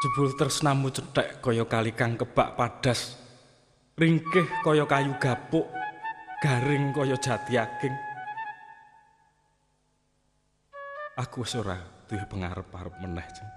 Jebul tresnamu cethek kaya kali kang kebak padas, ringkih kaya kayu gapuk, garing kaya jati aking. Aku wis ora duwe pengarep-arep meneh, Jeng.